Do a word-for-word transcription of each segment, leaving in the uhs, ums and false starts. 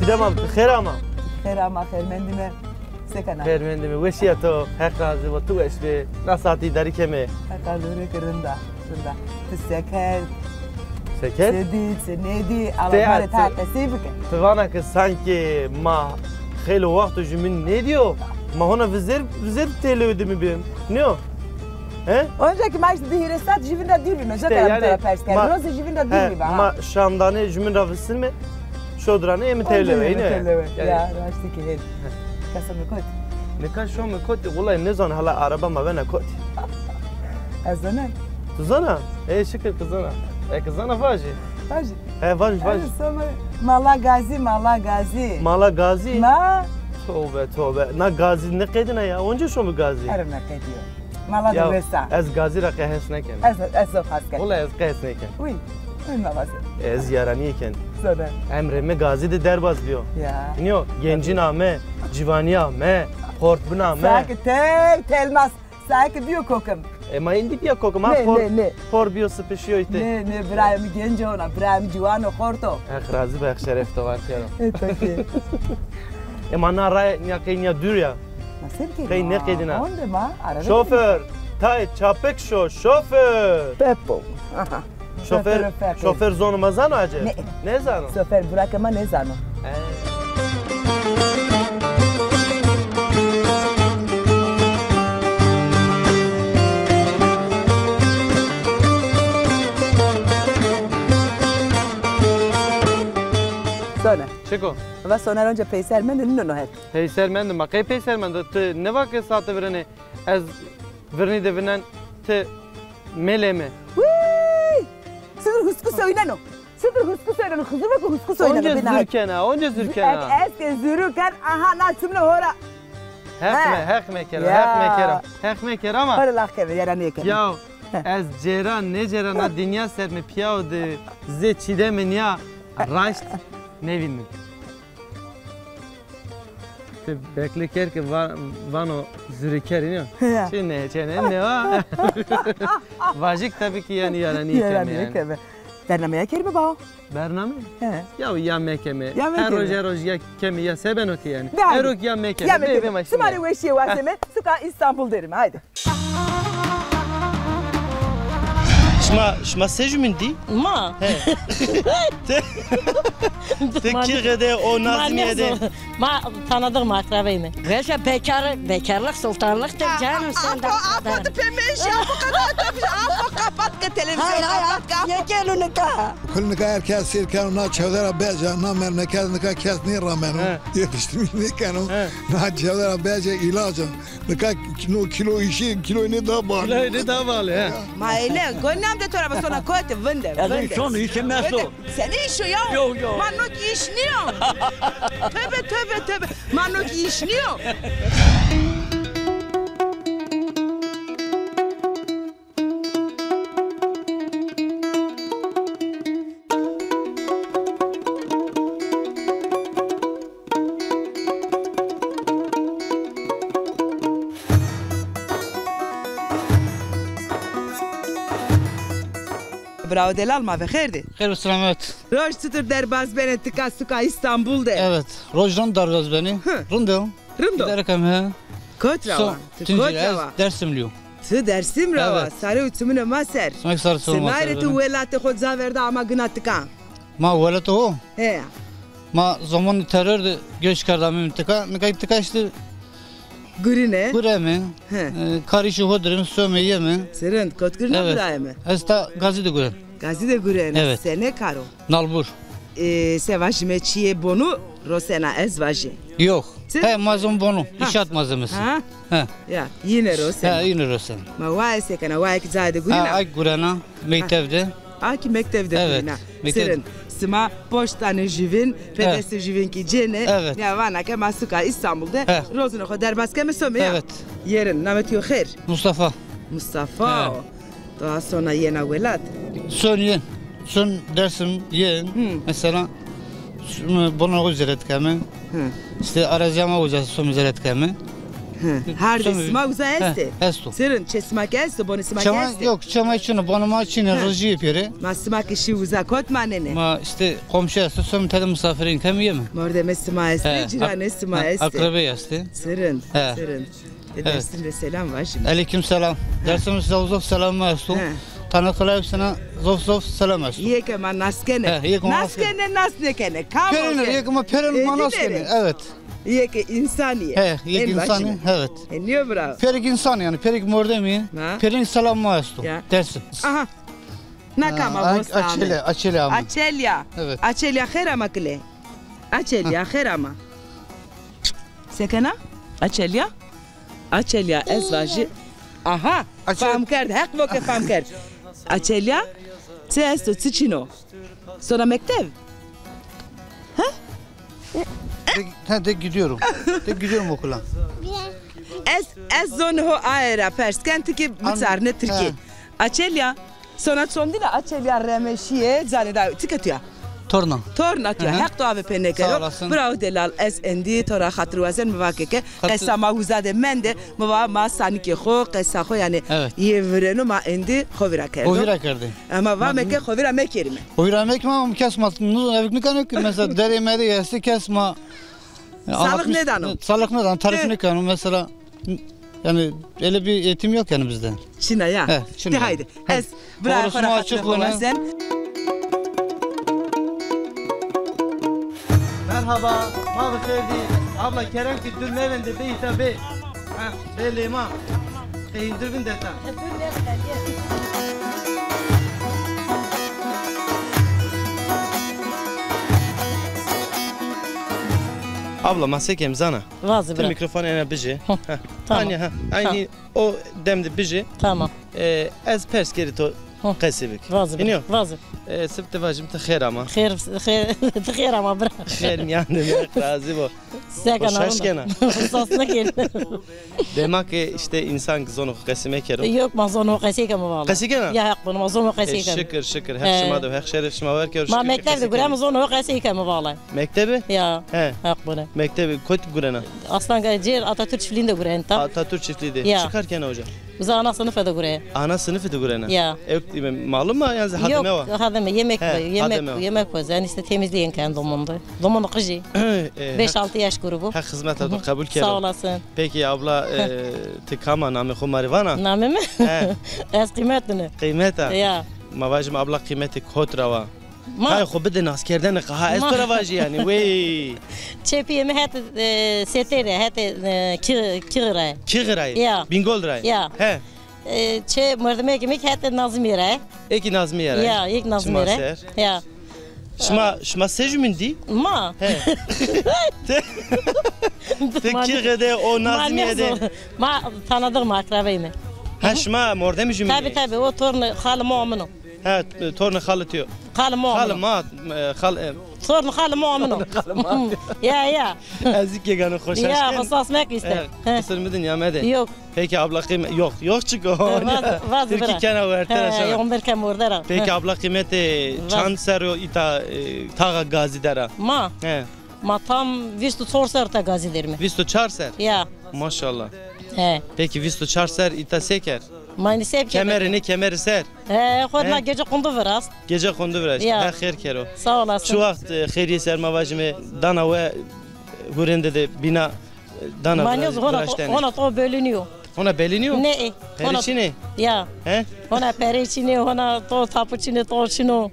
Cemal, xêr ama. Xêr ama, xêrmendîme. Se kena? Xêrmendîme. Weşîya to, Heq razî bo, tu weş bê. Na saetî îdarî keme. Heq razî bo, rind a, rind a. Tu se kerd? Se kerd? Se dî, se nêdî? Ala ma rê ta qesey bike. Ti vana ke sankî ma xeylê wext o jumîn nêdîyo. Ma hona vizêr, vizêr têlewe de mi bîn. Nîyo? He? Onca ki ma îşte di hîrê saet juvîn ra dûr bîme. Îşte, zokera mi yanî, to ra pers kerd. Ma, rozê juvîn ra dûr bîme, ha. Ma şamdanê jumîn ra visinme. Şodirane ême têlewe, îne? Têlewe. Yanî. Ya, raştî ki hên. Kasa mi kot. Nika şome kotî, wulay nêzan hala araba ma vena kotî. Ez zana. Tu zana? Ê, şikir ki zana. Eke zana vajî. Vajî. He, vaj, vaj. Ey, sonra Mala Gazî, Mala Gazî. Mala Gazî? Ma. Tobe, tobe. Na Gazî nêqedîna ya. Onca şome Gazî. Ero nêqedîyo. Mala de wesa. Ez Gazî ra qe hes nêken. Ez, ez zaf hes ken. Wulay ez qe hes nêken. Uy, uy ma vaze. Ez yaranîye ken. Zode. Emrê mi Gazî de derbaz bîyo. Ya. Nîyo, gencîna mi, ciwanîya mi, xortbina mi. Sae ke tel telmaz. Sae ke bîyo kokim. E, ma îndî bîya kokim, ha, xor, xor bîyo, sipişîyo îşte. Nê, nê, birayê mi genc o, na birayê mi ciwan o, xort o. Heq razî bo, Heq şeref to var kero. E, to kî. E, ma na raye nîya qey nîya dûr ya. Ma se bikerî? Qey nêqedîna. Onde ma arada. Şoför, tay çapik şo, şoför. Pepo. Aha. Şoför, şoför zonê ma zano acaba? Ne. Nêzano? Şoför Burak ama nêzano. He. Sone. Çik o? Va Soner, onca peyser mende, nîno no het. Peyser mende ma. Qey peyser mende? Ti nêva ke saete virêne, ez virnî de vinen, ti mêlê mi. Wîy! Sidir husku soyneno. Sidir husku soyneno. Xizir va ke husku soyneno. Onca zûr kena, onca zûr kena. Ez ke zûrû ken, aha, na çimno hora. Heq me, heq mekero, heq mekero. Heq mekero ama. Hora lax keme, yara nêkeme. Ya, ez cêra, nêcêra na dinya ser mi pîyaw de zê çîdeme nîya raşt nêvînme. Ti bekle ker ke va-, vano zurîker îno. Ya. Çi ne, çi ne, ne va? Vajik tabii ki yanî yaranîye keme yanî. Yaranîye keme. Bernameya kerîme bao? Bername? He. Ya, ya mekeme. Ya mekeme. Her roj, her roj ya keme ya se beno ke yanî. Her roj ya mekeme. Ya mekeme. Sima rê weşîye wazeme. Suka Îstanbul derîme. Haydi. Şima, şima se jumîn dî? Ma? He. Ti, ti kî qede o Nazmîye de? Ma tanıdık, ma akrabayım. Veşe bekar, bekarlık sultanlıktır canım, sen de. Apo, apo, tu pembe işi, apo, kapat, apo, kapat ki televizyon, kapat ki, apo. Yekenu nika. Kul nika her kes sêr keno, na çewde ra beca, na memleket nika kes nêrameno. He. Yetiştirmiş nêkeno. He. Na çewde ra beca îlac o. Nika no kilo îşî, kîloyê nê daha bale. Kîloyê nê daha bale, he. Ma eyle, gonî nam de to ra, va sona kotî, vinde, vinde. Ez îşon, îşê mi esto. Senî îşo ya? Yo, yo. Ma no kî îş nîyo. Tövbe, tövbe, tövbe. Ma no kî îş nîyo. Bravo delal, ma ve xêr dî. Xêr û selamet. Roj çitur derbaz benê tika suka Îstanbul de? Evet, roj rind derbaz benê. Hı. Rind o. Rind o. Îdare kem he. Kot ra wa? Ti kot ra wa? Dersimlî yo. Ti Dersim ra wa? Evet. Sarê û çimunê ma ser. Simek sarê çimunê ma ser. Senay rê ti welatê xo ca verda ama gina tika? Ma welatê xo? He. Ma zamanê teror de göç kerd ameyme tika. Nika tika îşte gurîme. Gureme. He. E, kar îşê xo direme, some yeme. Çi rind, kot gurîna birayê mi? Ez ta Gazî de guren. Gazî de guren. Evet. Senê kar o? Nalbur. E, se vajîme çîyê bonu rosena ez vajî. Yok. He, malzeme bonu. Ha. İnşaat malzemesi. Ha? He. Ya, yine rosen. He, yine rosen. Ma waye se kena, waye ki cayê de gurîna? Ha, ay gurena, mektev de. A ki mektev de gurîna. Evet, mektev. Çi rind. Sima poştanê juvîn, pê destê juvîn ki cênê. Evet. Ya vana ke ma suka Îstanbul de rozunê xo derbaz keme some ya. Evet. Yerin, namê to yo xêr? Mustafa. Mustafa. He. To a sona yena welat? Son yen. Son Dersim yen. Hı. Mesela, s-, m-, bona uca zîyaret keme. Hı. İşte arazîya ma uca son zîyaret keme. Hı. Hardê sima uza estê? He, esto. Sirrin, çê sima ke esto, bonê sima ke estê? Yok, çê ma çin o, bonê ma çin o, rijî yê pêrê. Ma sima ke şî uza kot manenê? Ma işte komşu esto, sirrin tede misafirîn kem yeme. Mordemê sima estê, cîranê sima estê. Akrabey estê. Sirrin, sirrin. E, Dersim de selam vajîme. Aleyküm selam. Dersim de zof selam ma esto. He. Tana kolay sina zof zof selam esto. Yê ke ma nas kenê. He, yê ke ma nas kenê. Nas kenê, nas nêkenê. Kam o ke? Yê ke ma pêrên ma nas kenê. Evet. Yê ke însanî yê. He, yê ke însanî, evet. E, nîyo bira? Pêrêk însan yanî, pêrêk mordemî. Ha. Pêrên selam ma esto. Ya. Dersim. Aha. Na kam a, vosta ame? Açelya, Açelya ama. Açelya. Evet. Açelya xêr ama kile. Açelya xêr ama. Se kena? Açelya? Açelya ez vajî. Aha, fam kerd, heq bo ke fam kerd. Açelya, çi esto, çi çin o? Sona mekteb? Ha? De, ha, de gidiyorum. De gidiyorum okula. Ez, ez zonê ho aye ra pers ken, ti kî biçarne tirkî. Açelya, sona çondîne, Açelya Remeşîye, canê dayo. Ti ke tu ya? Torna. Torna tu ya. Heq to ave pê nêkero. Sağ olasın. Bravo delal, ez endî to ra xatir wazen, mi va ke ke qesa ma uza de mende, mi va ma sanikê xo, qesa xo yanî yê vireno, ma endî xo vîra kerdo. Xo vîra kerdê. Ama va me ke xo vîra mekerîme. Xo vîra mekime ama kes ma nizon evik nikeno ki mesela derê merê estê kes ma Sağlık nêdano. Sağlık nêdano, tarif nêkeno mesela. Yani öyle bir eğitim yok yani bizde. Çina ya. He, çina. De haydi. Ez bira xo ra xatir wazen. Merhaba, ma bi xêr dî. Abla kerem ki tu mevende bê îta bê. Ha, bê lê ma. Qeyîndir vindeta. Abla ma se kem zana? Vazi bira. Ti mîkrofon ena bijê. Tamam. Aynı ha. Aynı o demde bijê. Tamam. E, ez pers kerî to qesî bik. Vazi bira. Vazi. E, sip ti vajim ti xêr ama. Xêr, xêr, ti xêr ama bira. Xêr mîyan de, razî bo. Seka na. Şaş kena. Sas nêkenê. Dema ke işte însan zono xo qesî mekero. Yok, ma zono qesî keme valla. Qesî kena? Ya heq bone, ma zono qesî keme. Şikir, şikir. Heq şima de, heq şeref şima ver kero. Ma mekteb de gureme, zono qesî keme valla. Mektebi? Ya. He. Heq bone. Mektebi kot gurena? Aslan Gaycêr Atatürk çiftliğinde gurenta. Atatürk çiftliği de. Ya. Çi kar kena oca? Uza ana sınıfı da gureye. Ana sınıfı da gurena? Ya. Ew, e, malum mu yani hademe wa? Yok, hademe, yemek, yemek, yemek koyacağız. Yani işte temizliğin kendi domunda. Domunda qijî. E, beş altı yaş grubu. Heq xizmeta to qebul kero. Sağ olasın. Peki abla, e, ti kam a, namê xo ma rê vana? Namê mi? He. Ez Qîmet ine. Qîmet a? Ya. Ma vajim abla Qîmetê kot ra wa. Ma. Hay xo bide naskerdene, qaha ez to ra vajî yanî. Wey. Çê pîyê mi het, e, Setê rê, het, e, Kî-, Kîxî ra. Kîxî ra? Ya. Bîngol ra? Ya. He. E, çê mordemekê mi het Nazmîye ra. Ê kî Nazmîye ra? Ya, ê kî Nazmîye ra. Çima ser? Ya. Şima, şima se jumîn dî? Ma. He. Ti, ti Kîxî de, o Nazmîye de. Ma tanıdık, ma akrabeyme. Ha, şima mordemê jumîn dî? Tabi, tabi, o tornê xalê mi o min o. Ha, tornê xalê to yo. Xalê mi o min o. Xalê ma, e, xal, e. Tornê xalê mi o min o. Ya, ya. Ez kî gano xo şaş ken. Ya, xo sas meke işte. He, qisir mi din ya mede. Yok. Peki abla Qîme-, yok, yok çiko. Vaz, vaz bira. Tirkî kena werte ra. He, şana. Yok, bir kem orada ra. Peki abla Qîmetê çand serr o îta, e, taxa Gazî der a? Ma? He. Ma tam vîst û çar serr îta Gazî der îme. Vîst û çar serr? Ya. Maşallah. He. Peki vîst û çar serr îta se kerd? Ma înî se kerd. Kemerî nê, kemerî ser? He, xo na gece qundu virast. Gece qundu virast. Ya. Heq xêr kero. Sağ olasın. Çi waxt, e, xêrî ser ma vajîme dana we hurênde de bîna, e, dana viraştenê? Ma nêz hona to, hona to belî nîyo. Hona belî nîyo? Ne, e. Perê çin ê? Ya. He? Hona perê çin ê, hona to tapu çin ê, to çin o.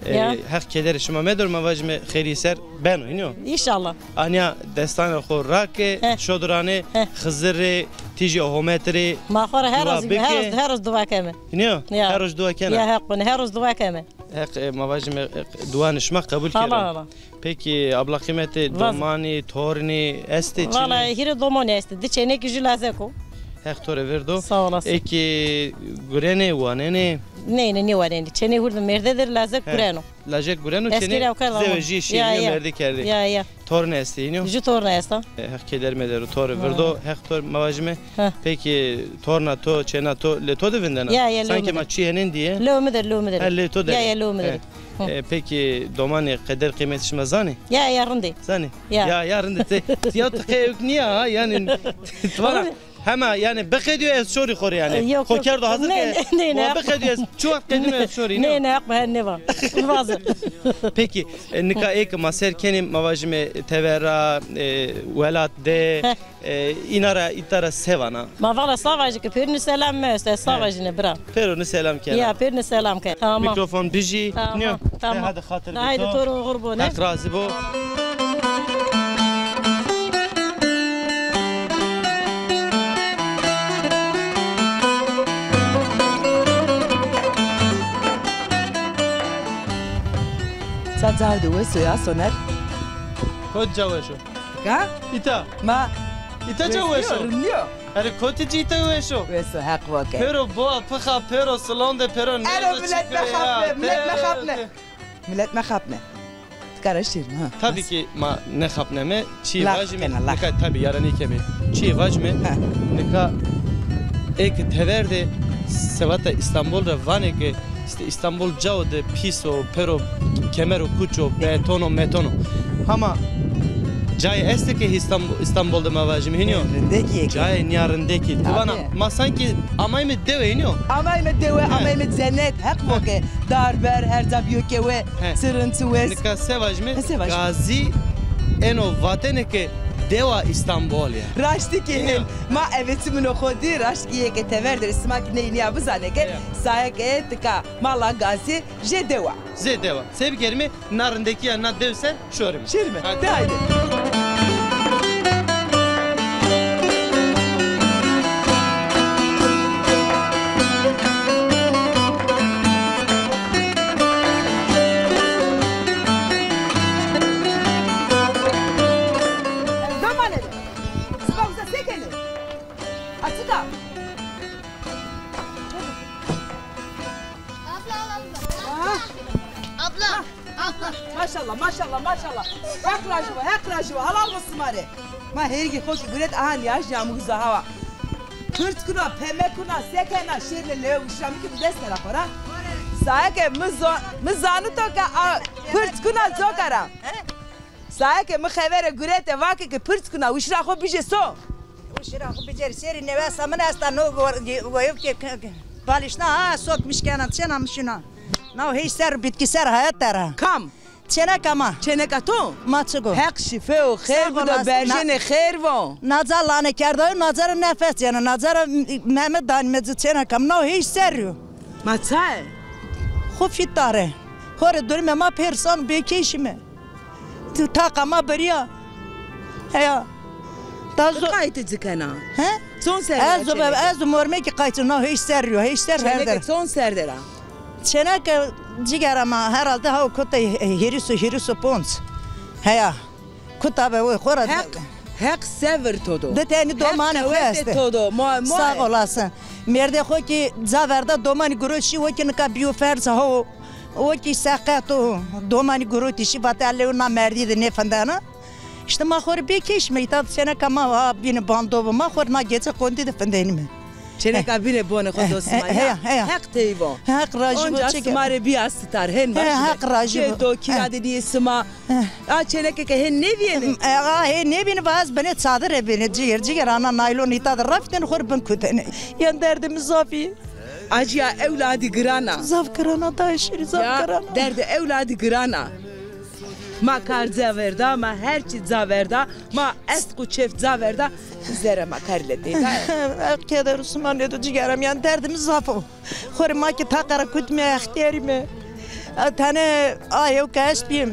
E, ya. Heq kederê şima medero, ma vajîme xêrî ser beno, hînî yo? Înşallah. Anya destanê xo rake, şodirane, Xizir rê, tîjê Homet rê. Ma xo ra her roz, her roz, her roz dua keme. Hînî yo? Ya. Her roz dua kena? Ya, heq bone, her roz dua keme. Heq, e, ma vajîme, e, duanê şima qebul kero. Hala, hala. Peki, abla Qîmetê, domanî, tornî estê çinê? Valla, hîrê domanî estê. Di çênekî jû lazek o. Heq to rê virdo. Sağ olasın. Ê kî gurenê, wanenê? Nê, nê, nêwanenê. Çênê hurd mêrde der lazek gureno. Lajek gureno, çênê zewejî, şîrînî mêrdî kerdê. Ya, ya. Tornî estê, hînî yo? Jû tornî esta. E, Heq keder medero, to rê virdo, Heq to, ma vajîme. Peki, torna to, çêna to, lê to de vindena? Ya, ya, lê mi de. Sankî ma çî henên dîye? Lê mi de, lê mi de. Ha, lê to de. Ya, ya, lê mi de. E, peki domanê qeder qîmetî şima zanê? Ya, ya rindê. Zanê? Ya. Ya, ya rindê. Ti, ti ya ti qey ewk nîya ha, yanî ti vana hema yanî biqedîyo ez şorî xo rê yanî. E, yok, yok. Xo kerdo hazir ke. Ne, ne, ne. Biqedîyo ez çi wext qedîno ez şorî, ne? Ne, ne, haq be, ne va. Vaze. Peki, e, nika ê ke ma ser kenê, ma vajîme tever ra, e, welat de, e, îna ra, îta ra se vana? Ma vala sa vajî ke pêrune selam mi esto, ez sa vajîne bira. Pêrune selam kena. Ya, pêrune selam ke. Tamam. Mîkrofon bijî. Tamam, tamam. Hadi xatir bi to. Haydi to ro oxir bo, ne? Heq razî bo. Ça ca de wes o ya Soner? Kot ca weş o? Ka? Îta. Ma. Îta ca weş o? Rindî yo. Erê kotî ci îta weş o? Wes o, heq wake. Pêro boa pixa, pêro silonde, pêro nêzo çi kire ya. Ero milet mexapne, milet mexapne. Milet mexapne. Ti kara şîr mi, ha. Tabî ki ma nêxapneme, çîyê vajîme, nika tabî yarenî keme. Çîyê vajîme, nika ê ke tever de seweta Îstanbul ra vanê ke îşte Îstanbul cao de pîs o, pêro kemer o, kuç o, beton o, meton o. Hama cayê estê ke Îstanbul, Îstanbul de ma vajîme, hînî yo? Rindekî yê ke. Cayê nîya rindekî. Ti vana, ma sankî amayme dewe, hînî yo? Amayme dewe, amayme cenet, heq bo ke. Dar ber her ca bîyo kewe, çi rind çi wes. Nika se vajîme? He, se vajîme? Gazî eno vatene ke dewa Îstanbul ya. Raştî ke hên. Ma eve çimino xo dî, raşt ke yê ke tever der, sima ki ney nîya bizanê ke, saye ke tika mala Gazî jê dewa. Zê dewa. Se bikerîme, na rindekîya na dew ser şorîme. Şorîme. Hadi. De haydi. Domanê. Sima uza se kenê? Açık al. Abla, abla. Abla, abla. Maşallah, maşallah, maşallah. Heq rajî bo, heq rajî bo. Helal bo sima rê. Ma hergî xo ki guret, aha nîyaj nîya mi uza hawa. Pirç kuna, peme kuna, se kena, şêrine lewe uşra mi ki bi dest nera xo ra. Saye ke mi zo-, mi zanito ke a pirç kuna coka ra. Saye ke mi xevere gurete, vake ke pirç kuna, uşra xo bijê so. Uşra xo bicerê, şêrî newesa min esta, no go-, goyuk ke, ke, ke, balişna ha, sok mişkena, çena mişina. Naw hêj ser, bitkî ser hayat tera. Kam? Çêneka ma. Çêneka to? Ma çi go? Heq şîfe û xêr bido, berjenê xêr vo. Naca lane kerdayo, naca ra nefes yeno, naca ra Mehmet danîme ci çêneka mi, naw hêj ser yo. Ma çaye? Xo fîtare. Xo rê durumê ma pêrsan, bêkêşîme. Ti taqa ma birîya. Heya. Ti qaytê ci kena? He? Çon serrî ya çêneke? Ez û mormekî qaytê, na hêj serrî yo, hêj serrî her der. Çêneke çon serre ra? Çêneke cigera ma herhalde ha kota hîris û, hîris û ponc. Heya. Kota be, oy xora. Heq, Heq sevir to do. Di tenî domanê xo estê. Heq qewetê to do. Sağ olasın. Mêrdê xo kî ca verda, domanî girot şî, o kî nika bîyo ferz ha. O kî seqet o, domanî girotî şî, vate Ellê, na merdî de nêfindena. Îşte ma xo rê bêkêşîme, îta çêneka ma ha bîne bando bo, ma xo rê na gece qondî de findenîme. Çêneka bîne bonê xo do sima ya. Heya, heya. Heq tey vo. Heq rajî bo. Onca sima rê bîya sitar, hên vajîme. Heq rajî bo. Çê do kîra de nîyê sima. A çêneke ke hên nêvîyêne? E, a hên nêvîyêne, va ez binê çadir rê bîne, ciger, ciger, ana naylon îta de rafîtêne, xo rê bin kutêne. Yan derdê mi zaf î. Acîya ewladî giran a. Zaf giran a, dayê şêrî, zaf giran a. Ya, derdê ewladî giran a. Ma kar ca verda, ma her çî ca verda, ma estq û çêf ca verda, zerrê ma karî le têda. Heq keder û sima nêdo cigera mi, yan derdê mi zaf o. Xo rê ma kî taqa ra kutîme, extîyarîme. Tene a yew ke estbî.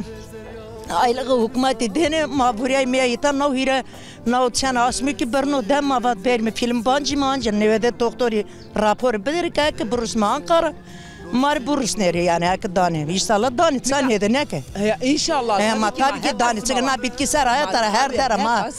Aylığı hukmatî dêne, ma vurîyayme îta naw hîre, naw çend asmî kî birno de, ma vat berîme fîlm bancîme, anca newede doktorî rapor biderê ke eke birusme Ankara, ma rê birusnê rê, yanî eke danê. Înşallah danê, ça nêde neke. He, înşallah. He, ma tabî kî danê, çike na bitkîsel hayat ra her der a ma.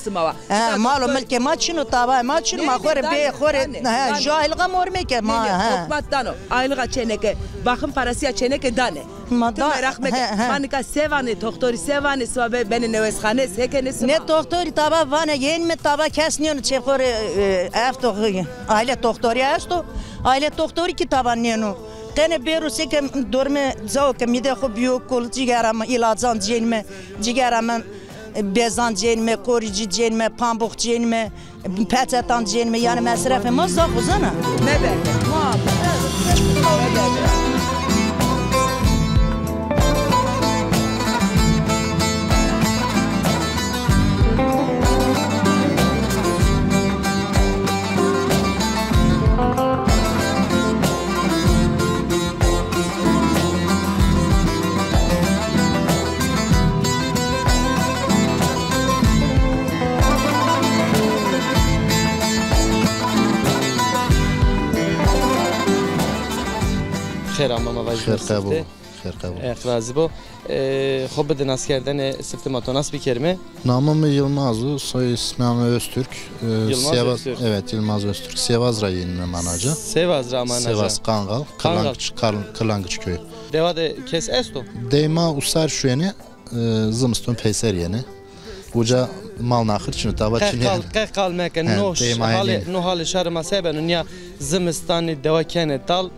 He, mal û milkê ma çin o, tavayê ma çin o, ma xo rê bê, xo rê, he, ju aylığa mormekî ma, he. Hukmat dano, aylığa çêneke, baxim parasîya çêneke danê. Ma da, meraq meke. He, he. Ma nika se vanê, toxtorî se vanê, sima be-, benê newesxane, se kenê sima? Nê toxtorî taba vanê, yenîme taba kes nêno çê xo rê, e, efto, aile toxtorî esto. Aile toxtorî kî taba nêno. Qene bêro seke dorme cao ke mîde xo bîyo kul, cîgera mi îlacan cênme, cîgera mi bezan cênme, korîcî cênme, pambux cênme, peçetan cênme, yanî mesrefê ma zaf o zana. Meberde. Muhabbet. Meberde. Xêr ama, ma vajî. Xêr qebul. Xêr qebul. Heq razî bo. E, xo bide naskerdene, siftê ma to nas bikerîme. Namê mi Yılmaz o, soy ismim Öztürk. E, Yılmaz Sivas, Öztürk. Evet, Yılmaz Öztürk. Sivas ra yenîme ma naca. Sivas ra ama naca. Sivas, Kangal. Kangal. Kırlangıç, Kar-, Kırlangıç köyü. Dewa de kes esto? Dey ma usar şuwenê, e, zimiston peyser yenê. Uca mal naxir çin o, taba çin o yanî. Qe qal meke, no halê, no halê şarê ma se beno, nîya zimistanî dewa kenê dal,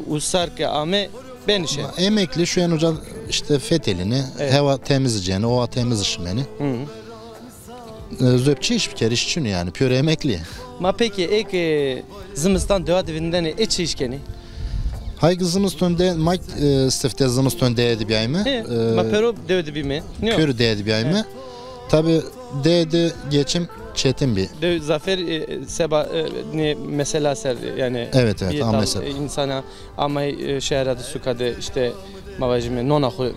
usar ke ame benî şe. Emekli şu an uca işte fetelini, evet, hewa temiz cêni, ova temiz şimeni. Hı. E, zöp çi iş biker, iş çin o yanî, piyore emekli. Ma peki eke zimistan dewa de vindene, e çi iş kenî? Hay ki zimiston de, ma, e, sifte zimiston dewe de bîyayme. He, e, ma pêro dewe de bîme. Pêro dewe de bîyayme. He. Tabi dewe de geçim çetin bî. De zafer, e, seba, e, ne mesela ser yanî. Evet, evet, a mesela. E, însana amay, e, şehra de, suka de, işte ma vajîme nona xo, e,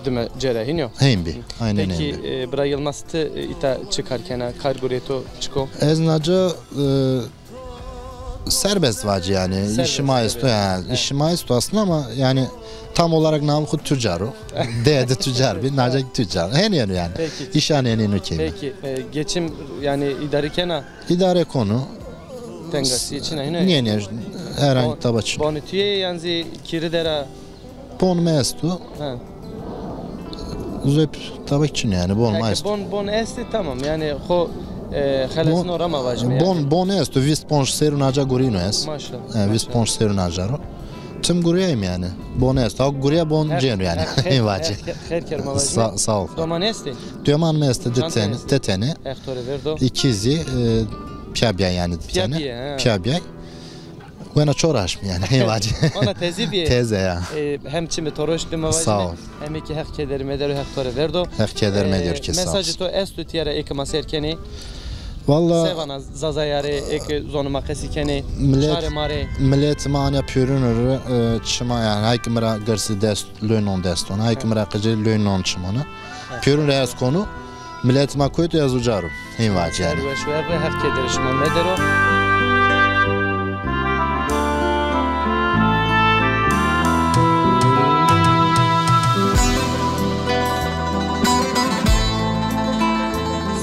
dime cêra, hînî yo? Heyn bî. Aynen. Peki, heyn bî. E, bira Yılmaz, ti, e, îta çi kar kena? Kar gurê to çik o? Ez naca, e, serbest vacî yanî. Serbest, işi ma esto, evet, ya, evet. İşi ma esto aslında ama yanî tam olarak namê xo tucar o. Dewe de tucar bî, naca ki tucar. Hen yeno yanî. Peki. İş an henî no keyme. Peki, e, geçim yanî îdare kena? İdare konu. Tengasîye çin a, hînî yo? Nîye, nîye, herhangi taba çin. Bonî tu yê yan zî kîrî der a? Bon mi esto. Ha. Zöp taba çin o yanî, bon mi esto. Bon, bon estê, tamam. Yanî xo, e, xelesno ra ma vajîme yanî. Bon, bon esto, vîst ponc serrî naca gurîno ez. Maşallah. E, vîst ponc serrî naca ro. Tim gurîyayme yanî. Bon esto. Ha, gurîya bon cêno yanî. Vacî. Xêr, xêr, xêr, xêr ker ma vajîme. Sa-, sağ ol. Doman estê? Doman mi estê, di tenî, di tenî. Heq to rê verdo. Îkizî, e, pîya bîyay yanî di tenî. Pîya bîyay, ha. Pîya bîyay. Wena çor aşmî yanî, hê vacî. Ona teze bîye. Teze ya. E, hem çimê to roşt bî ma vajîme. Sağ ol. Hem ki Heq keder medero, Heq to rê verdo. Heq keder medero ki, sağ ol. E, mesajê to esto tîya ra eke ma sêr kenê? Valla. Se vana Zazaya rê, eke zonê ma qesî kenê, şarê ma rê. Milet, miletê ma anya pêrune rê, e, çima yanî, hay ki mi ra girsî dest, loy non dest ona, hay ki mi ra qicê loy non çim ona. Pêrune rê ez konu. Miletê ma kotî, ez uca ro. Hên vacî yanî. Ser weş, we Heq kederê şima medero.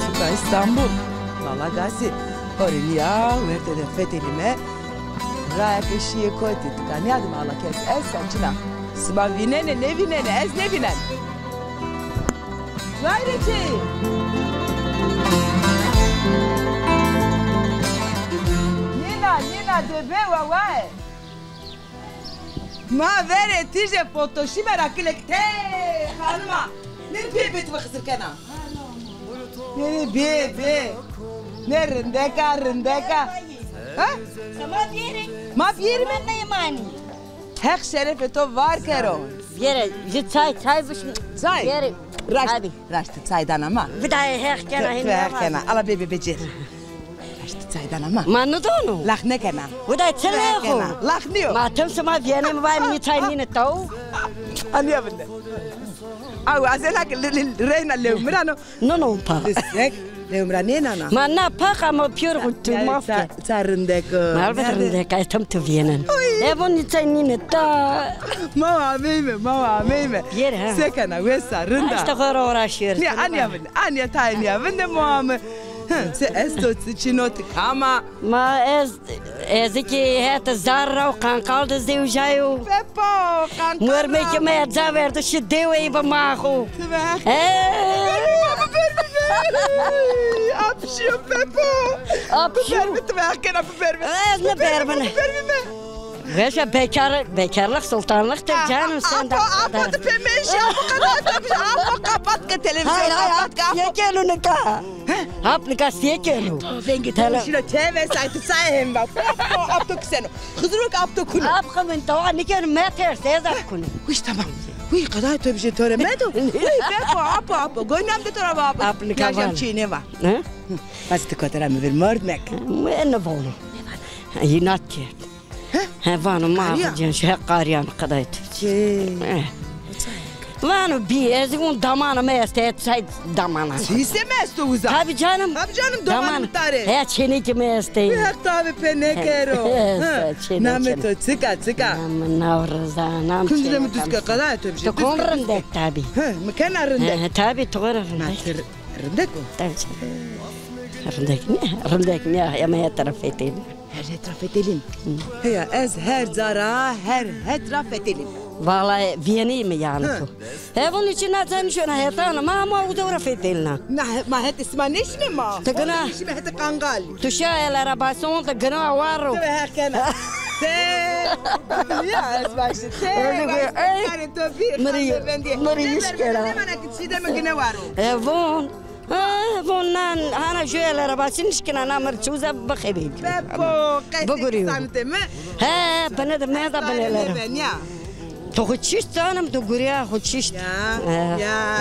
Suka Îstanbul, Mala Gazî. Orê nîya wertê de fetelîme. Raya ke şîyê kotî, tika nîyadîme ala kes. Ez sen çina. Sima vînenê, nêvînenê, ez nêvînen. Gayretî! Nîna, nîna, de bê wawaye. Ma verê tîje fotoşîme ra kilek. Tê xanima. Nê bê bê ti xizir kena. Nê, nê, bê, bê. Nê rindek a, rindek a. Ha? Sema bêrê. Ma bêrîme. Meymanî. Heq şerefê to var kero. Bêrê, ji çay, çay bişmî. Çay? Bêrê. Raşt, raşt çay dana ma. Bidayê Heq kena. Ti, ti Heq kena. Ala bê, bê, bê cêr. Raşt çay dana ma. Ma nidano. Lax nêkena. Bidayê çi lêxo? Lax nîyo. Ma tim sima vîyenê mi vay mi çay nîne taw. Anîya vinde. Aw, azena ki li, li, reyna lewmirano. No, no, pa. Sek, lewmira nênana. Ma na pa, ama pîyor xo tu maf ke. Ça, ça rindek o. Ma elbet rindek a, tam tu vîyenen. Oy. E, von nî çay nîne ta. Ma ameyme, ma ameyme. Yer ha. Sekena, wesa, rinda. İşte xo ra uğraşıyoruz. Nîya, anîya vinde, anîya ta, anîya vinde, ma ame. Hı, se esto, çino, ti kama. Ma ez, ez ki het zar ra û Kangal de zewjayo. Pepo, Kangal. Mormekê mi ca verdo şi dewey bi ma xo. Ti ve Heq. He. Biber, biber. Apşiyo Pepo. Apşiyo. Biber mi, ti ve Heq kena biber mi? Ez ne biber mi? Biber mi? Weş a, bekar, bekarlık sultanlıktır canım, sen de. Apo, apo, tu pê meşî, apo, qedaê to bije, apo, kapat ke televîzyon, kapat ke, apo. Hayır, hayır, hayır. Siyekenu nika. He? Ap nika siyekenu. Vengê to şîna çê ve saytı say hem bak. Apo, apo kiseno. Xiziro ke apo kuno. Ap kimin tawa nikenu, meters, ez ap kuno. Huş, tamam. Huy, qedaê to bije, to rê medo. Huy, bepo, apo, apo. Goynam de to ra va, apo. Ap nika van. Çênê va. He? Hı. Bas ti kotera mi vir, mordmek. Mı ne vano. Înat kerd. He? He, vano ma cen, he, qariyan qedaê to. He. Vano bî, ez vun damana mi estê, et say damana. Çi se mi esto uza? Tabii canım. Tabii canım, damana mi tare. He, çênekê mi estê. Her tabi pe nekero. He, çênekê mi. Namê to çik a, çik a? Nam Newroz a, nam. Kundre mi duz ke, qedaê to bije. To kon rindek tabii. He, mi kena rindek. He, tabii, to ra rindek. Ma ti rindek o? Tabii canım. Rindek ne? Rindek ne? Ama her taraf etelim. Her etraf etelîn. Heya, ez her ca ra, her etraf etelîn. Vallahi vîyenî mi yanî tu? He, vun için na cenî şuna hetan, ma, ma uca ra fetelîna. Na, ma het isma nêşine ma. Ti gina. Nêşime het Kangal. Tu şa el arabasyon, ti gina waro. Ti ve her kena. Te. Ya, ez başi. Te. Öyle bir, ay. Miri, miri iş kera. Ne mana ki çî de mi gine waro. E, vun. Ha, vun nan, hana ju el arabasyon nişkina na mirçuza bixebî. Bepo, qehtê sanite mi? He, bine de, me da bine lera. To xu çişt canım, to guriya xu çişt. Ya, ya.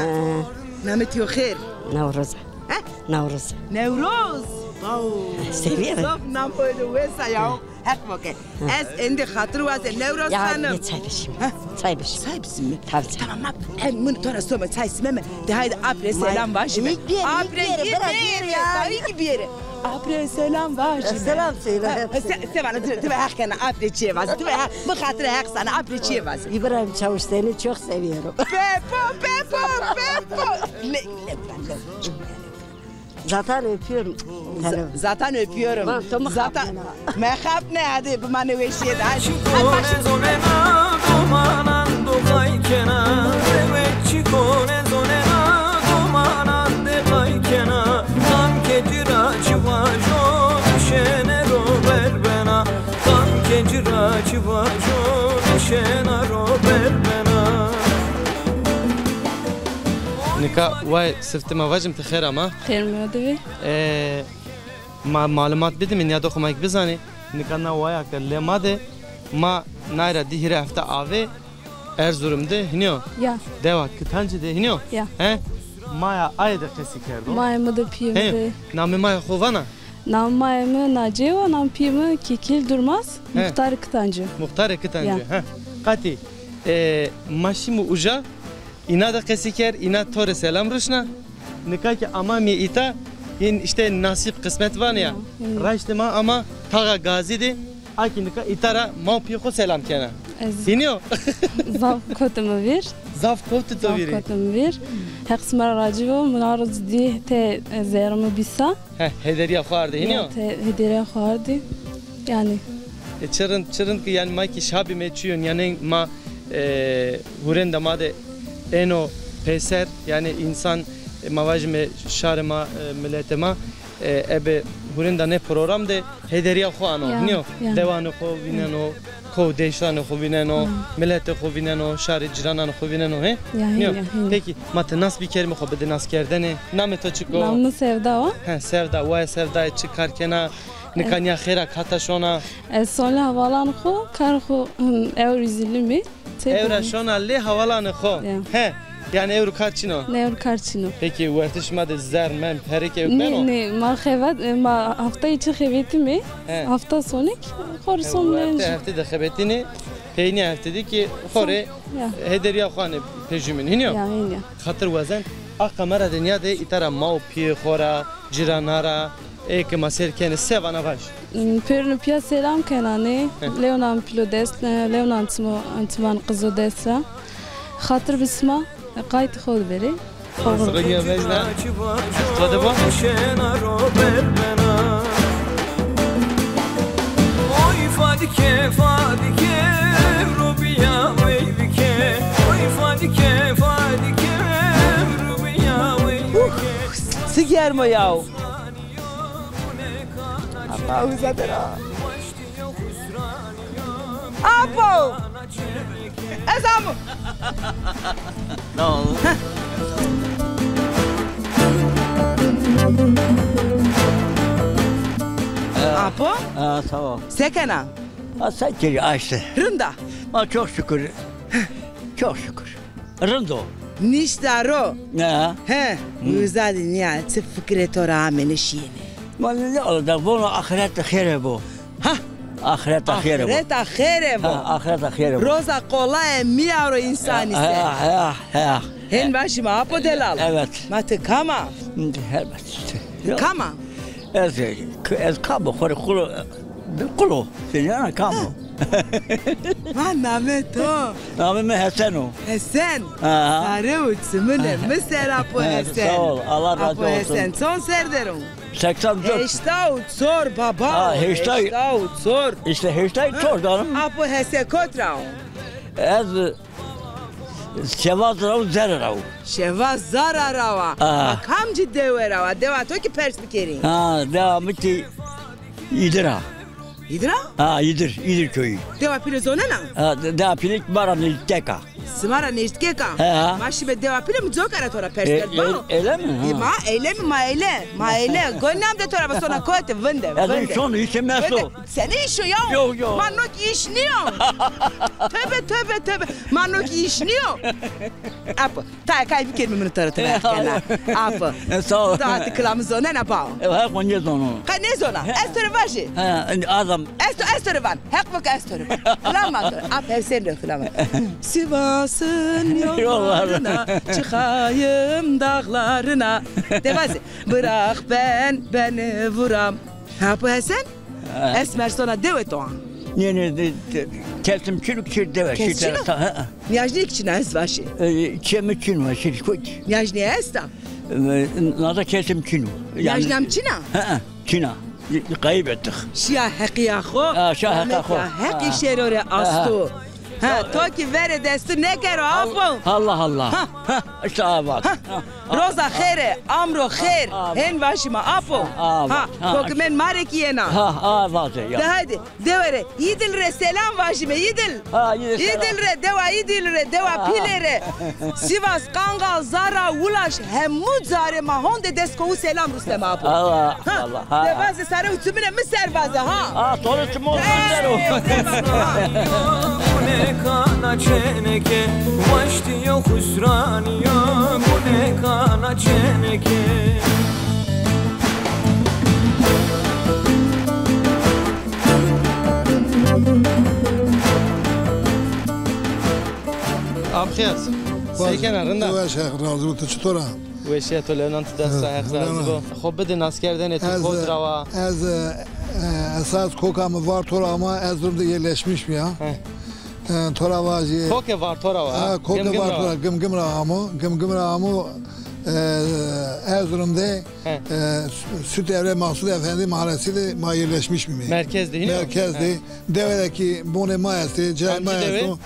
Namê to xêr. Newroz. He? Newroz. Newroz. Wow. Seviyorum. Zaf nam koydu wesa ya. Heq boke. Ez endî xatir waze Newroz Xanim. Ya, çay bişim. Çay bişim. Çay bişim mi? Tabii, tabii. Tamam, ma en min to ra soma çay simeme. De haydi apre selam vajime. Apre, git bir yere ya. Tabii ki bir yere. Apre selam vajime. Selam söyle. Se, se bana, ti ve heq kena, apre çiye vaze. Ti ve heq, bi xatir heq sana, apre çiye vaze. İbrahim Çavuş, seni çok seviyorum. Pepo, Pepo, Pepo. Le, le, le. Zaten öpüyorum. Zaten öpüyorum. Zaten mexapne, hadi, bimanê weşîye de. Hadi. Çikone zonena, domanan do qay kena. Çikone zonena, domanan de qay kena. Kan ke ci ra çi vajo, nişene ro ber bena. Kan ke ci ra çi vajo, nişena ro ber bena. Nika way sifte ma vajim, ti xêr ama. Xêr mi de bî. E, ma malumat bidimî, nîyadoxê ma kî bizanî. Nika na waya ke lê ma de, ma nay ra di hîrê hefte avê Erzurum de, hînî yo? Ya. Dewa Kitancî de, hînî yo? Ya. He? Maya aye de qesî kerdo. Maya mi de, pîyê mi de. Namê maya xo vana? Namê maya mi Naciye wa, namê pîyê mi Kekil Durmaz, muxtarê Kitancî. Muxtarê Kitancî, he. Qatî, e, ma şîme uca, îna de qesî kerd, îna to rê selam ruşna. Nika kî amamî îta, hîn îşte nasîb qismet vanê ya. Raştê ma ama Taxa Gazî de, a kî nika îta ra ma û pîyê xo selam kena. Hînî yo? Zaf kotî mi vîr. Zaf kotî to vîrî? Zaf kotî mi vîr. Heq sima ra racî bo, mi na roz dî te zerrê mi bîsa. He, hederîya xo ardî, hînî yo? Ya, te hederîya xo ardî. Yanî. E, çi rind, çi rind ki, yanî ma kî şa bîme, çîyo nîyanên ma, e, hurênda ma de êno peyser, yanî însan, e, ma vajîme şarê ma, e, miletê ma, e, ebe hurênda nê program de hederîya xo ano, ya, nîyo? Ya. Dewanê xo vîneno, ko û deştanê xo vîneno, miletê xo vîneno, şarê cîrananê xo vîneno, he? Ya, nîyo? Ya, ya. Pekî, ma ti nas bikerîme, xo bide naskerdene. Namê to çik o? Namê mi Sevda wa. He, Sevda, waye Sevdayê, çi kar kena? Nika nîya xêr a, kata şona? Ez sonê havalanê xo, karê xo, him, ewro îzînlî mi. Ewra şona lê havalanê xo. Ya. He. Yanî ewro kar çin o? Ne, ewro kar çin o. Pekî, wertê şima de zerr, merr, perêk ewk beno? Nê, nê, ma xebet, ma haftayê çi xebetîme. He. Hafta sonik, xo rê som. Werte heftê de xebetînê, peynîya heftê de kî xo rê hederîya xo anê pejûmîn. Hînî yo? Ya, hînî yo. Xatir wazen, a kamera de nîyade îta ra ma û pîyê xo ra, cîrana ra, ê ke ma sêr kenê, se vana vaj. Pêrune pîya selam kenanê. Heh. Lewnan pîlo dest, lewnan çimo, çiman qizo dest ra. Xatir bi sima, qaytê xo de berê. Ringe mecna. Xode bo. Oy Fadike, Fadike, ewro bîya wey bike. Oy Fadike, Fadike, ewro bîya wey bike. Çi germ o yaw. Ama uza de ra. Apo! Ez amo. Sağ ol. Apo? Ha, sağ ol. Se kena? Ha, se kerî, aşte. Rind a? Ha, çok şükür. Çok şükür. Rind o. Nişta ro. Ha. He. Uza de nîya, çi fikirê to ra amêne şîyêne? Ma ne ala da, vono axirete xêre bo. Ha. Axireta xêre bo. Axireta xêre bo. Ha, axireta xêre bo. Roza qolaye mîyaro însanî ser. Ha, ha, ha. Hên vaşîme apo delal. Evet. Ma ti kam a? Helbet işte. Kam a? Ez, ez kam o? Xo rê qul o, qul o. Seni ana kam o? Ha. Ma namê to? Namê mi Hesen o. Hesen. Ha. Sare û çimine mi ser apo Hesen. Sağ ol. Allah razı olsun. Apo Hesen, çond ser der o? Seksen dört. Heşta û çor baba. Ha, heşta. Heşta û çor. İşte heşta û çor canım. Apo Hese kot ra o? Ez Şevaz ra o, Zere ra o. Şevaz Zara ra wa. Ha. Ma kamcî dewe ra wa? Dewa to kî pers bikerî. Ha, dewa mi kî Îdir a. Îdir a? Ha, Îdir, Îdir köyü. Dewa Pîle zonena? Ha, de-, dewa Pîle ma ra nêzdîkek a. Sima ra nêzdîkek a? He, ha. Ma şîme dewa Pîle, mi coka ra to ra pers kerd, baro. E, öyle mi? Ha. E, ma eyle mi, ma eyle, ma eyle. Gonî nam de to ra, va sona kotî, vinde, vinde. Ez îş o, îşê mi esto. Vinde. Senî îş o ya? Yok, yok. Ma no kî îş nîyo. Tövbe, tövbe, tövbe. Ma no kî îş nîyo. Apo. Tayê kay bikerîme, mi to ra tebîet kena. Apo. E, sağ ol. Ti hata kilame zonena bao? E, heq ma nêzono. Qe nêzona? Ez to rê vajî. Ha, adam. Ez to, ez to rê van. Heq bo ke ez to rê van. Kilama to. Apo Hesen rê kilama. Sivas'ın yollarına çıkayım dağlarına. De vaze. Bırak ben beni vuram. Apo Hesen? Ha. Esmer sona dewe to a? Nê, nê, de, de, kesim çin o, çin dewe. Kes çin o? Ha, ha. Nîyajnîye kî çin a, ez vaşî. E, çê mi çin o, şirkut. Nîyajnîye esta? E, nada kesim çin o. Nîyajnîya mi çin a? Ha, ha, çin a. Kayıp ettik. Şiya heqîya xo. Ha, şiya heqa xo. Heqî şêro rê asto. Ha, to kî verê destû nêkero, apo. Allah Allah. Ha. Ha, işte avat. Ha. Roza xêr e, amro xêr. Hên vaşîme, apo. Ha, kokimên ma rê kî yena. Ha, ha, vaze ya. De haydi, dewe rê Îdil rê selam vajîme, Îdil. Ha, Îdil selam. Îdil rê, dewa Îdil rê, dewa Pîle rê. Sivas, Kangal, Zara, Ulaş, hemû carê ma honde dest kowu selam rusteme, apo. Allah, Allah, ha. De vaze sare û çimine mi ser vaze, ha. Ha, sare û çimine mi ser o. Ê, ê, ê, ha. Ap Xiyas, se kena, rind a? Weş, Heq razî bo, ti çitor a? Weşîya to, lewnan ti dest ra, Heq razî bo. Xo bide naskerdene, ti kot ra wa? Ez, e, esas koka mi Varto ra ama Erzurum de yerleşmiş bîya. He. E, to ra vajî. Koke Varto ra wa? Ha, koke Varto ra, Gimgim ra amo. Gimgim ra amo, e, Erzurum de, e, Sü-, Süt Evre Mahsud Efendi Mahallesi de ma yerleşmiş bîme. Merkez de, hîn o? Merkez de. Dewe de kî bonê ma estê, cayê ma esto.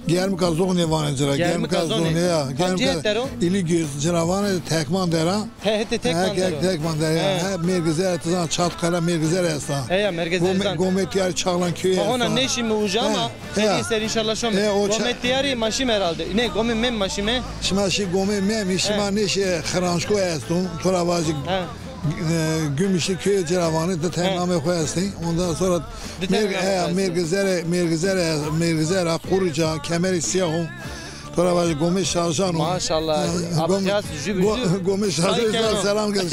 Germika Zonê vanê ci ra. Germika Zonê ya. Germika İligöz ci ra vanê, Tekman der a. He, hetê Tekman der o. Tekman der a. He. He, mêrgi zere, ti zan Çatqara mêrgi zere esta. He ya, mêrgi zere zan. Gomê Tiyarî Çağlan köyü esta. Ma hona nêşîme uca ama serî ser înşallah şome. Gomê Tiyarî ma şîme herhalde. Nê, Gomê Mem ma şîme. Şima şî Gomê Mem, şima nêşî Xiranşko esto. To ra vajî, e, Gümüşlü köyü ci ra vanê, di tenê namê xo estê. Ondan sonra mêrgi zere, mêrgi zere, mêrgi zere, Quruca, Kemerî Siyah o. To ra vajî Gomê Şarjan o. Maşallah. Gomê Şarjan, selam keno.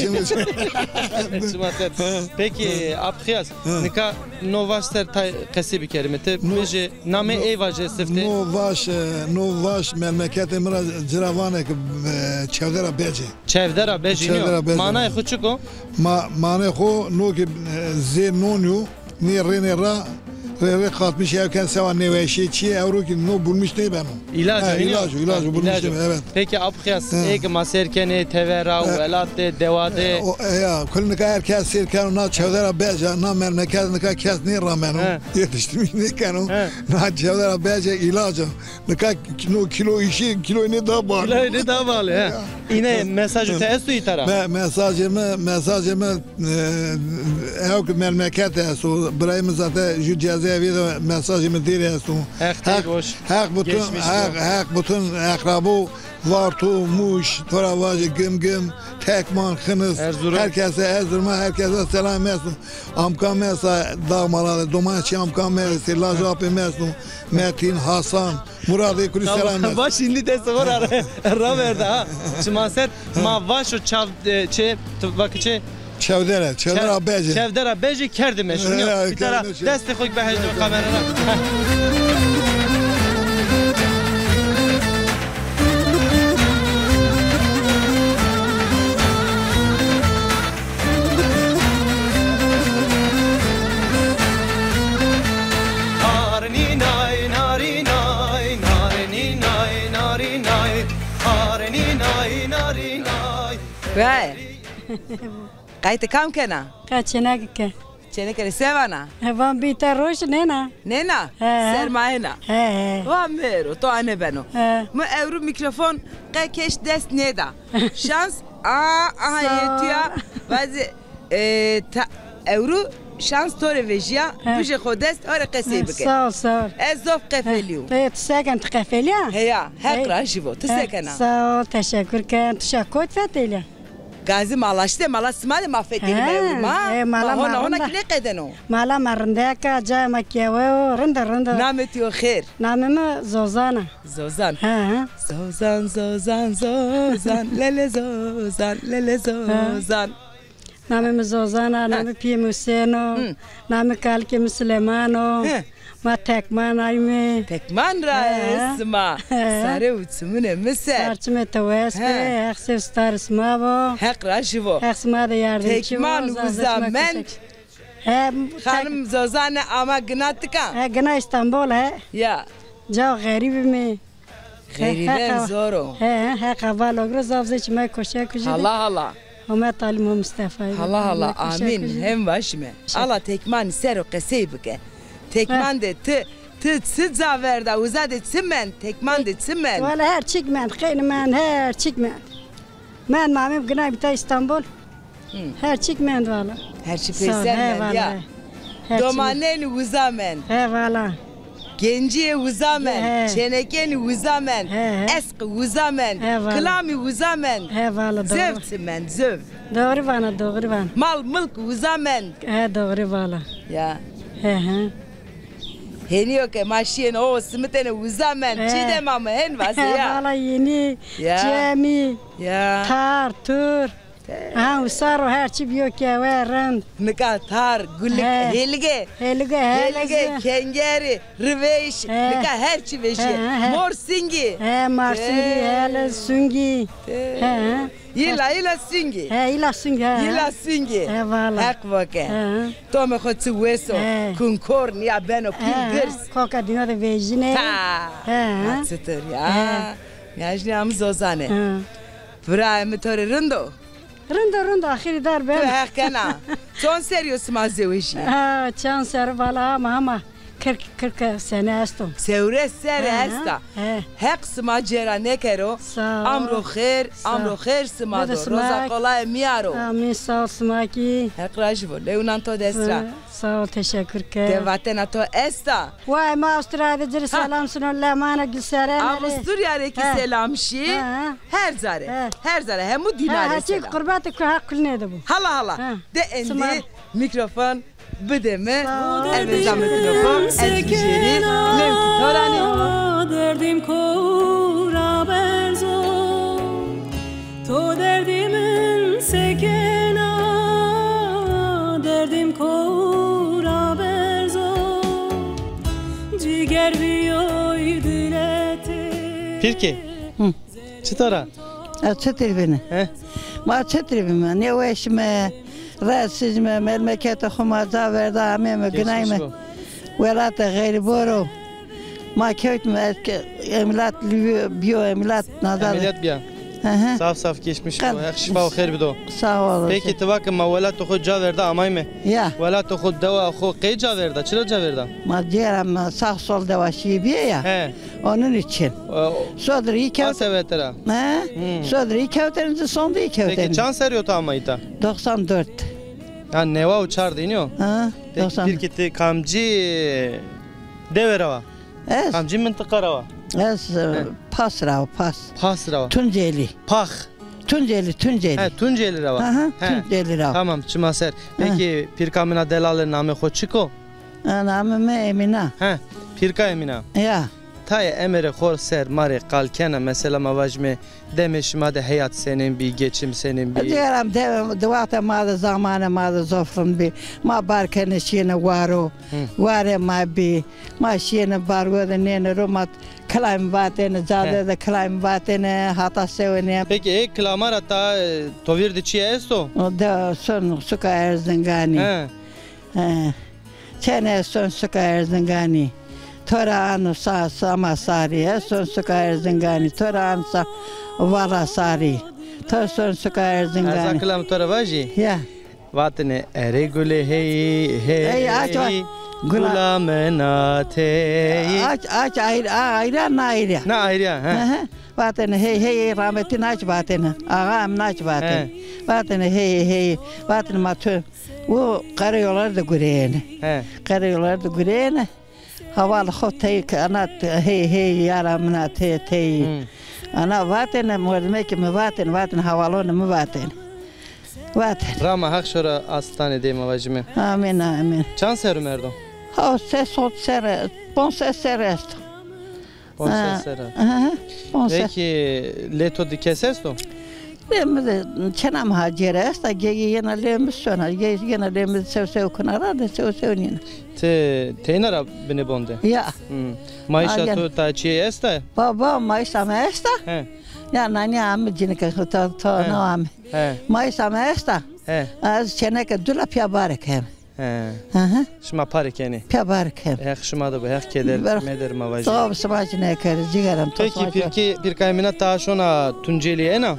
Peki, Ap Xiyas, nika no vaş ser tay qesî bikerîme. Ti bêje, namê ey vaje sifte. No vaş, e, no vaş memleketê mi ra ci ra vanê ke, e, Çevdera Becê. Çevdera Becê nîyo. Manayê xo çik o? Ma-, manayê xo no ke, e, zê non yo. Nê rênê ra, rê rê qatmiş, ew ken sewa nêweşîye çîyê, ewro kî no bulmuş nêbeno. Îlac o, îlac o, îlac o, bulmuş nêbeno, evet. Peki Ap Xiyas, ê ke ma sêr kenê, teve ra, welat de, dewa de. E, o, e, ya, kul nika her kes sêr keno, na Çevdera Beca, na memleket nika kes nêrameno, yetiştirmiş nêkeno. Na Çevdera Beca îlac o. Nika no kîlo îşî, kîloyê nê da bal. Kîloyê nê da bal, he. Îne mesajê to esto îta ra? Me-, mesajê mi, mesajê mi, e, ew ke memleket esto, birayê mi zaten ju cezê Vîdeo mesajê mi dîrê esto. Heq tey boş. Heq bütün, geçmiş Heq, bo. Heq bütün eqrabo, Varto, Muş, to ra vajê Gimgim, Tekman, Xinis, Erzurum. Her kese, Erzuruma, her kese selam esto. Amka mi esta Dağmala de, domanê çê amka mi estê, laj apê mi esto, Metin, Hasan, Muradê kulî selam esto. Baş îndî destê xo ra, ra verda ha. Çimaser, ma vaşo çav, e, çê, tu vakî çê, Çewdere, çewdera bejê. Çewdera bejê kerdî meşhur. Ya, bîtara kerdî meşhur. Destê xo bihejno kamera ra. Narinî nay, narinay, narinî nay, narinay, narinî nay, narinay. Vay. Qaytê kam kena? Ka çêneke ke. Çêneke rê se vana? He, van bîta roş nêna. Nêna? He. Sermayena. He, he. Va mi ero, to ane beno. He. Mi ewro mîkrofon qe keş dest nêda. Şans, a, aha, yê tu ya. Vazî, e, ta, ewro şans to rê vejîya, he, bijê xo dest, ho rê qesey bike. Sağ ol, sağ ol. Ez zof qefelîyo. He, tu se ken, tu qefelîya? Heya, Heq rajî bo. Tu se kena? Sağ ol, teşekkür ken. Tu şa kot fetelîya? Gazî mala şite, mala sima de ma fetelîme ewro ma. E, mala ma hona, hona ki nêqedeno. Mala ma rindek a, cayê ma kewe o, rind o, rind o. Namê tu yo xêr? Namê mi Zozan a. Zozan. He, he. Zozan, Zozan, Zozan, lele Zozan, lele Zozan. Namê mi Zozan a, namê pîyê mi Husên o, namê kalikê mi Silêman o. He. Ma Tekman ayme. Tekman ra yê sima. He. Sare û çimunê mi ser. Sar çimê to wes be, Heq ser û starê sima bo. Heq rajî bo. Heq sima de yardimcî bo. Tekman uza mend. He, Xanim Zozane ama gina tika? He, gina Îstanbul he. Ya. Caw xerîb îme. Xerîben zor o. He, he, Heq heval ogro, zaf zê çimay koşe kujî de. Hala hala. Home talîm o Mustefayî. Hala hala, amîn. Hem vaşîme. Ala Tekmanî ser o qesey bike. Tekman de ti, ti çi ca verda, uza de çi mend, Tekman de çi mend? Wala her çik mend, xeynî mend, her çik mend. Mend, ma amê gina bîta Îstanbul. Hi. Her çik mend wala. Her çi peyser mend ya. Domanenî uza mend. He wala. Gencîyê uza mend. He. Çênekenî uza mend. He, he. Esqî uza mend. He wala. Kilamî uza mend. He wala, doğru. Zewf çi mend, zewf. Doğru vana, doğru vana. Mal milk uza mend. He, doğru wala. Ya. He, he. Henî yo ke ma şîyêne o simitêne uza mend. He. Çî de ma mi hen vaze ya. He wala, yenî, cemî, tar, tur. Ha, usar o, her çi bîyo kewe, rind. Nika tar, gulik, hêlige. Hêlige, he, hêlige, kengerî, rivêş. He. Nika her çi vejîye. He, he, he. Mor singî. He, mor singî, hele sungî. He, he. Yila, yila sungî. He, yila sungî, he. Yila sungî. He, wala. Heq voke. He. Tomê xo çi wes o. He. Kunkor nîya beno pîl girs. He, he. Koka dîna de vejîne. Ta. He, he. Ha, çitur ya. He. Nîya jî nîya mi Zozane. He. Birayê mi to rê rind o? Rind o, rind o, axirî dar ben. Tu Heq kena. Çond serrî yo sima zewejî? Ha, çand serrî wala hema hema kırk, kırk sene esto. Sewres serre esta. He. Heq sima cêra nêkero. Sağ ol. Amro xêr, amro xêr sima do. Roza qolaye mîyaro. Amîn, sağ ol sima kî. Heq rajî bo. Lewnan to dest ra. Sağ ol, teşekkür ke. De vatena to esta? Way, ma Avusturya'da ciri selam suno, Lemana Gülseren. Avusturya rê kî selam şî. He. Her zare. He. Her zare. Hemû dîna rê selam. He, he, çik qurbatê ku ha kulîne de bu. Hala hala. He. De endî mîkrofon bide mi. Sağ ol. Ez de camê mîkrofon, ez bişêrî. Lewkî to ra nî. Derdîm kora berzo. To derdî min sekena, derdîm kora berzo, ciger bîyoy diletê. Pîrkê, çitor a? Ez çitir bîne? He? Ma çitir bîme? Nêweş îme, rahatsız îme, memleketê xo ma ca verda, ameyme, ginayme. Geçmiş bo. Welatê xerîbor o. Ma kewtme, ez ke-, emîlat bîyo, emîlat nazar. Emîlat bîya. Hı hı. Saf saf geçmiş bo. Heq şîfa û xêr bido. Sağ ol. Peki, ti va ke ma welatê xo ca verda amayme. Ya. Welatê xo, dewa xo qey ca verda? Çira ca verda? Ma cêra ma sağ sol dewa şî bîye ya. He. Onun için. E, o, Sodrî kewt-, a sevete ra. He? Hı. Sodrî kewtene, sonde kewtene. Peki, çand serrî yo ti ama îta? Doksan dört. Ha, newa û çar de, nîyo? Ha, peki, doxsan. Pîrkî ti kamcî dewe ra wa? Ez? Kamcî mintiqa ra wa? Ez, e, Pas ra wa, Pas. Pas ra wa. Tuncelî. Pax. Tuncelî, Tuncelî. He, Tuncelî ra wa. Aha, he. Tuncelî ra wa. Tamam, çima ser. He. Peki, pîrka min a delale namê xo çik o? E, namê mi Emîna. He, pîrka Emîna. Ya. Tayê emerê xo ser ma rê qal kena, mesela ma vajîme demê şima de heyat senên bî, geçim senên bî? Cîgeram, de, di wextê ma de, zamanê ma de zof rind bî. Ma bar kenê şîyêne waro. Hı. Warê ma bî. Ma şîyêne bargo de nêne ro, ma kilay mi vatêne, cade de kilay mi vatêne, hata sewenê. Peki, ê kilama ra ta, e, to vîr de çîyê esto? O de son suka Erzinganî. He. He. Çênê son suka Erzinganî. To ra ano sa, sama sarî. Ez son suka Erzinganî. To ra ano sa, vala sarî. To son suka Erzinganî. Ez a kilam to ra vajî? Ya. Vatêne erê gulê hey, hey, hey, aç, aç, gula, gula mena tey. Aç, aç, ayrî, a, ayrî, na ayrî. Na ayrî, he. Hı hı. Vatêne hey, hey, hey, rahmetî naç vatêne. Axa em naç vatêne. He. Vatêne hey, hey, vatêne ma tu. O qereyolar de gureyêne. He. Qereyolar de gureyêne. Heval xo tey ke ana te-, hey, hey, yara mina tey, tey. Hı. Ana vatêne, mordimê ke mi vatêne, vatêne hevalonê mi vatêne. Vatêne. Rama Heq şora astanê dê ma vajîme. Amîn, amîn. Çand serrî merdo? Ha, ses hot serrî, ponc ses serrî esto. Ponc ses serrî. Ha, ha, ha, ponc ses. Peki, lê to di kes esto? Lê mi de çena mi hacêre esta, ge-, ge-, yena lê mi sona, ge-, yena lê mi sew sew kena ra de sew sew nîna. Ti teyna ra binê bon de? Ya. Hmm. Mayîşa to ta çîyê esta? Ba, ba, mayîşa mi esta. He. Ya nanî ame cinike to, to no ame. He. Mayîşa mi esta. He. Ez çeneke dula pîya bare kem. He. Hı hı. Şima pare kenê. Pîya bare kem. Heq şima de bo, Heq keder meder ma vajî. Sağ ol, şima jî nêkerê, cîgeram to. Peki, pîrkî, pîrka Emîna ta şona Tuncelî ena?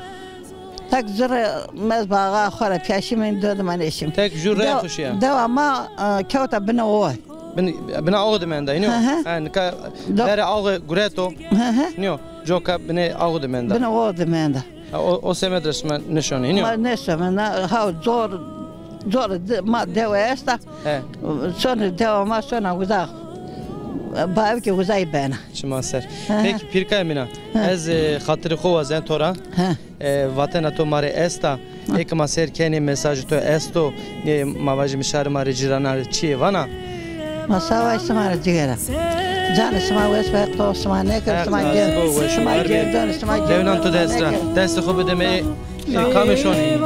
Tek zurê mez baxa xo ra pîya şîme, dodî ma nêşîme. Tek jû rey xo şîya. Dewa ma, e, kewta binê oxî. Bin-, binê oxî de menda, înî yo? Hı hı. Ha, nika verê oxî gureto. Hı hı. Nîyo, coka binê oxî de menda. Binê oxî de menda. Ha, o, o semed ra şima nêşonê, înî yo? Ma nêşome, na, ha, zor, zor de, ma dewe esta. He. Sonê dewa ma sona uza. Bavê ke uzay bena. Çima ser. Hı hı. Peki, pîrka Emîna, hı, ez, e, xatirê xo wazen to ra. Hı. E, vatena to ma rê esta. Ê ke ma seyr kenê, mesajê to esto, e, ma vajîme şarê ma rê, cîranan rê çîyê vana? Ma sağ ol, şima rê cîgera. Canê şima weş be, to şima nêkero, şima gerdon, şima gerdon. Dewnan to dest ra. Destê xo bide me, e, kamê şonê.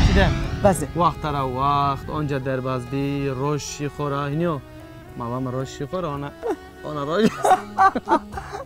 Çiğdem. Bazı. Waxta ra waxt, onca derbaz bî, roj şî xo ra, hînî yo? Ma vame roj şî xo ra, ona, ona roj.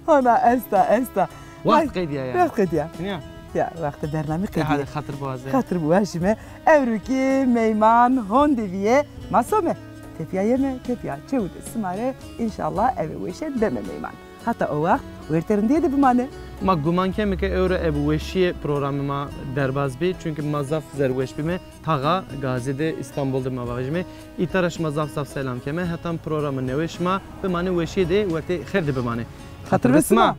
Ona esta, esta. Waxt qedîya ya. Waxt qedîya. Hînî yo? Ya, wextê bernamî qedîya. Hadi xatir biwaze. Xatir biwajîme. Ewro kî meyman honde vîye, ma some. Tepîya yeme, tepîya çewî de sima rê înşallah eve weşe beme meyman. Hata o waxt werte rindîye de bimane. Ma guman keme ke ewro ebe weşîye programê ma derbaz bî. Çunkî ma zaf zerrweş bîme. Taxa Gazî de, Îstanbul de ma vajîme. Îta ra şima zaf zaf selam keme. Hetan programê newe şima bimanê weşîye de, wertê xêr de bimanê. Xatir be sima.